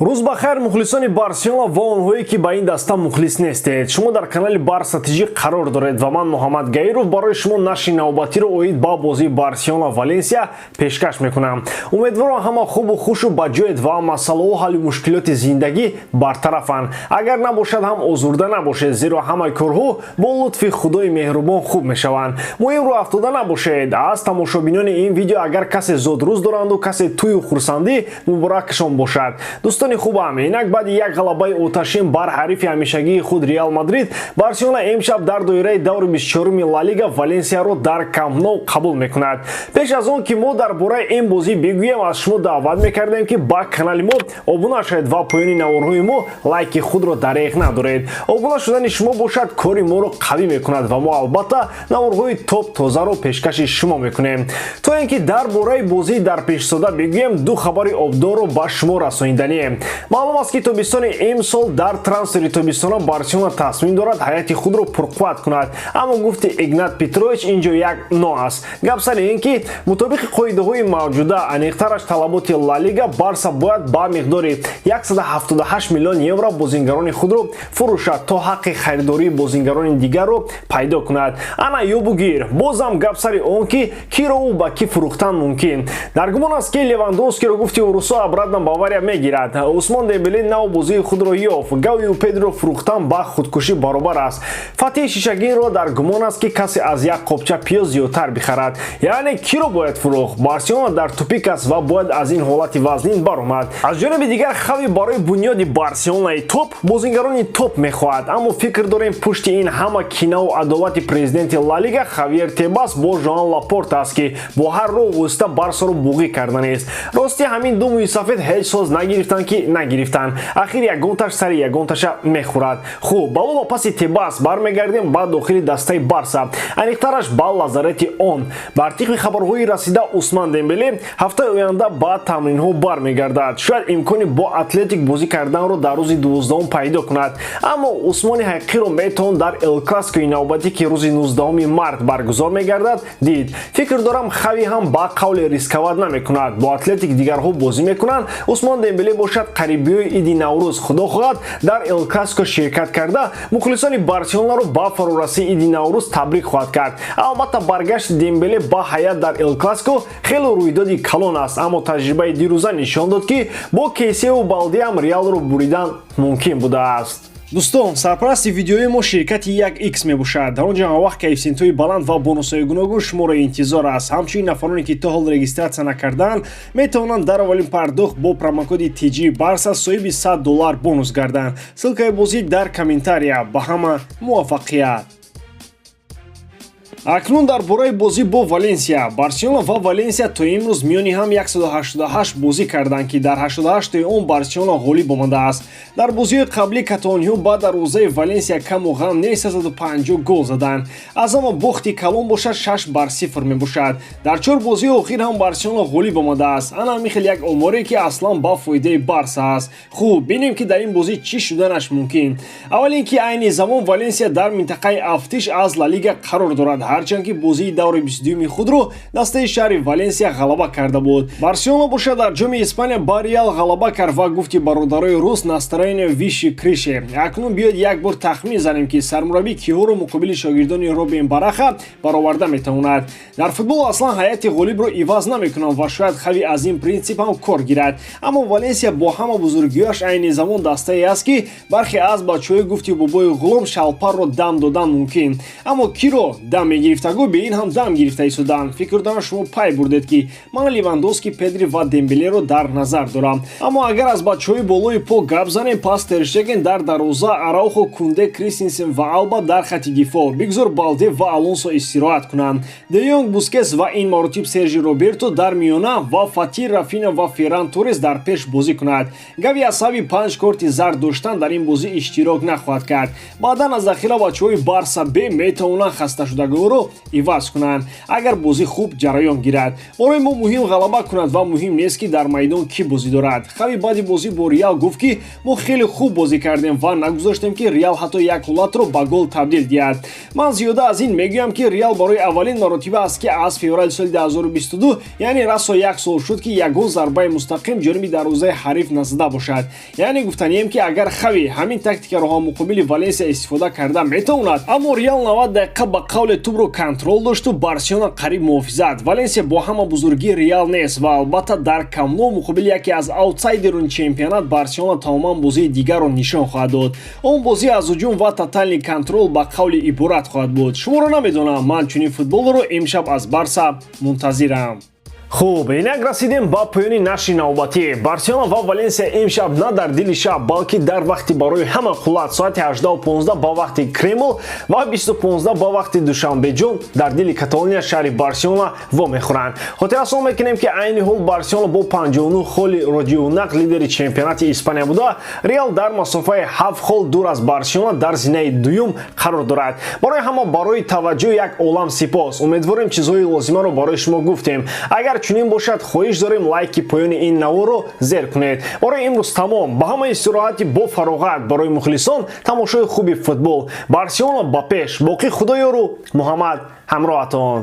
Рӯз ба хайр, мухлисони Барселона ва онҳое, ки ба ин даста мухлис нестед. Шумо дар канали Барса ТЖ қарор доред ва ман, Муҳаммад Гаиров, барои шумо нашри навбатиро оид ба бозии Барселона Валенсия пешкаш мекунам. Умедворам, ҳама хубу хушу ба ҷоед ва масъалаҳо, ҳалли мушкилоти зиндагӣ бартарафанд. Агар набошад ҳам, озурда набошед, зеро ҳамаи корҳо бо лутфи Худои меҳрубон хуб мешаванд. Муҳим, рӯ афтода набошед. Аз тамошобинони ин видео агар касе зодрӯз доранду касе тӯю хурсандӣ, муборакашон бошад. Дӯстони хубам, инак баъди як ғалабаи оташин бар ҳарифи ҳамешагии худ Реал Мадрид, Барселона имшаб дар доираи даври 24-уми Ла Лига Валенсияро дар Камп Ноу қабул мекунад. Пеш аз он ки мо дар бораи ин бозӣ бигӯем, аз шумо даъват мекардем, ки ба канали мо обуна шавед ва поёни наворҳои мо лайки худро дареғ надоред. Обуна шудани шумо бошад, кори моро қавӣ мекунад ва мо албатта наворҳои топ тозаро пешкаши шумо мекунем. То ин ки дар бораи бозии дар пешсода бигӯем, ду хабари обдорро ба шумо расониданием. Маълум аст, ки тобистони имсол дар трансфери тобистона Барселона тасмим дорад ҳайати худро пурқувват кунад. Аммо, гуфти Игнат Петрович, ин ҷо як но аст. Гап сари ин ки мутобиқи қоидаҳои мавҷуда, аниқтараш талаботи Ла Лига, Барса бояд ба миқдори 178 миллион евро бозингарони худро фурӯшад, то ҳаққи харидории бозингарони дигарро пайдо кунад. Ана ёбугир. Бозам гап сари он ки киро ӯ ба кӣ фурӯхтан мумкин. Дар гумон аст, ки Левандовскиро, гуфти урусо, обратно Бавария мегирад. Усмон Дембеле нав бозии худро ёфт. Гавиу Педро фурӯхтан ба худкушӣ баробар аст. Фатҳи Шишагинро дар гумон аст, ки касе аз як қопча пиёз зиёдтар бихарад. Яъне киро бояд фурӯхт? Барселона дар тупик аст ва бояд аз ин ҳолати вазнин баромад. Аз ҷониби дигар, Хави барои бунёди Барселонаи топ бозингарони топ мехоҳад. Аммо фикр дорем, пушти ин ҳама кинаву адовати президенти Ла Лига Хавьер Тебас бо Жоан Лапорта аст, ки бо ҳар роҳ восита Барсаро буғӣ карданист. Рости, ҳамин ду мӯйсафед ҳеҷ соз нагирифтанд, ки нагирифтанд. Ахир ягонташ сари ягонташа мехӯрад. Хуб, боло ба паси Тебас бармегардем, ба дохили дастаи Барса, аниқтараш ба лазарети он. Бар тибқи хабарҳои расида, Усман Дембеле ҳафтаи оянда ба тамринҳо бармегардад. Шояд имкони бо Атлетик бозӣ карданро дар рӯзи 12-ум пайдо кунад. Аммо Усмони ҳақиқиро метавон дар Эл Классикои навбатӣ, ки рӯзи 19 март баргузор мегардад, дид. Фикр дорам, Хави ҳам ба қавле рисковать намекунад. Бо Атлетик дигарҳо бозӣ мекунанд, Усмон Дембеле бошад, қарибиёи иди Наврӯз, Худо хоҳад, дар Эл Классико ширкат карда, мухлисони Барселонаро ба фарорасии иди Наврӯз табрик хоҳад кард. Албатта, баргашти Дембеле ба ҳаят дар Эл Классико хеле рӯйдоди калон аст, аммо таҷрибаи дирӯза нишон дод, ки бо Кесиеву Балдиам Реалро буридан мумкин будааст. Дӯстон, сарпарасти видеои мо ширкати 1X мебошад. Дар он ҷо ҳамавақт коэффисиентҳои баланд ва бонусҳои гуногун шуморо интизор аст. Ҳамчунин нафароне, ки то ҳол регистрация накардаанд, метавонанд дар аввалин пардохт бо промокоди TG Барса соҳиби 100 доллар бонус гарданд. Ссылкаи бозӣ дар комментария. Ба ҳама муваффақият! Акнун дар бораи бозӣ бо Валенсия. Барселона ва Валенсия то имрӯз миёни ҳам 188 бозӣ карданд, ки дар 88-тои он Барселона ғолиб омадааст. Дар бозиҳои қаблӣ каталониҳо ба дарвозаи Валенсия каму ғам не 350 гол заданд. Аз ҳама бохти калон бошад 6 бар 0 мебошад. Дар чор бозии охир ҳам Барселона ғолиб омадааст. Ана ҳамин хел як оморе, ки аслан ба фоидаи Барса аст. Хуб, бинем, ки дар ин бозӣ чӣ шуданаш мумкин. Аввал ин ки айни замон Валенсия дар минтақаи афтиш аз Ла Лига қарор дорад, ҳарчанд ки бозии даври 22-юми худро дастаи шаҳри Валенсия ғалаба карда буд. Барселона бошад, дар Ҷоми Испания ба Реал ғалаба кард ва, гуфти бародарои рус, настроение выше крыши. Акнун биёед, як бор тахмин занем, ки сармураббӣ киҳоро муқобили шогирдони Робин Бараха бароварда метавонад. Дар футбол аслан ҳайати ғолибро иваз намекунанд ва шояд Хави аз ин принсип ҳам кор гирад. Аммо Валенсия бо ҳама бузургиҳояш айни замон дастае аст, ки бархе аз бачаҳои, гуфти бобои Ғулом, шалпарро дам додан мумкин. Аммо киро дам мегирифтагӯ, бе ин ҳам дам гирифта истоданд. Фикр дорам, шумо пай бурдед, ки ман Левандовски, Педри ва Дембелеро дар назар дорам. Аммо агар аз бачаҳои болои по гап занем, пас Терштеген дар дарвоза, Араухо, Кунде, Кристинсен ва Алба дар хати дифоъ, бигзор Балде ва Алонсо истироҳат кунанд, Де Йонг, Бускес ва ин маротиб Сержи Роберто дар миёна ва Фати, Рафина ва Ферран Торес дар пеш бозӣ кунад. Гави аз сабаби панҷ корти зард доштан дар ин бозӣ иштирок нахоҳад кард. Баъдан аз захира бачаҳои Барса Б метавонанд хасташудагонро бозингаронҳоро иваз кунанд, агар бозӣ хуб ҷараён гирад. Барои мо муҳим ғалаба кунад ва муҳим нест, ки дар майдон кӣ бозӣ дорад. Хави баъди бозӣ бо Реал гуфт, ки мо хеле хуб бозӣ кардем ва нагузоштем, ки Реал ҳатто як ҳолатро ба гол табдил диҳад. Ман зиёда аз ин мегӯям, ки Реал барои аввалин маротиба аст, ки аз феврали соли 2022, яъне расо як сол шуд, ки ягон зарбаи мустақим ҷониби дарвозаи ҳариф назада бошад. Яъне гуфтанием, ки агар Хави ҳамин тактикаро ҳам муқобили Валенсия истифода карда метавонад. Аммо Реал 90 дақиқа ба қавле тӯбро контрол дошту Барселона қариб муҳофизат. Валенсия бо ҳама бузургии Реал нест ва албатта, дар Камп Ноу муқобили яке аз аутсайдерони чемпионат Барселона тамоман бозии дигарро нишон хоҳад дод. Он бозӣ аз ҳуҷум ва тотальный контрол ба қавли иборат хоҳад буд. Шуморо намедонам, ман чунин футболро имшаб аз Барса мунтазирам. Хуб, инак расидем ба поёни нашри навбатӣ. Барселона ва Валенсия имшаб на дар дили шаб, балки дар вақти барои ҳама қуллат, соати 18:15 ба вақти Кремл ва 20:15 ба вақти Душанбеҷон, дар дили Каталония, шаҳри Барселона вомехӯранд. Хотиррасон мекунем, ки айни ҳол Барселона бо 59 холи родиунақ лидери чемпионати Испания буда, Реал дар масофаи 7 хол дур аз Барселона дар зинаи дуюм қарор дорад. Барои ҳама барои таваҷҷӯҳ як олам сипос. Умедворем, чизҳои лозимаро барои шумо гуфтем. Агар чунин бошад, хоҳиш дорем, лайки поёни ин наворро зер кунед. Барои имрӯз тамом. Ба ҳамаи истироҳати бо фароғат, барои мухлисон тамошои хуби футбол. Барселона ба пеш! Боқӣ Худоёру Муҳаммад ҳамроҳатон.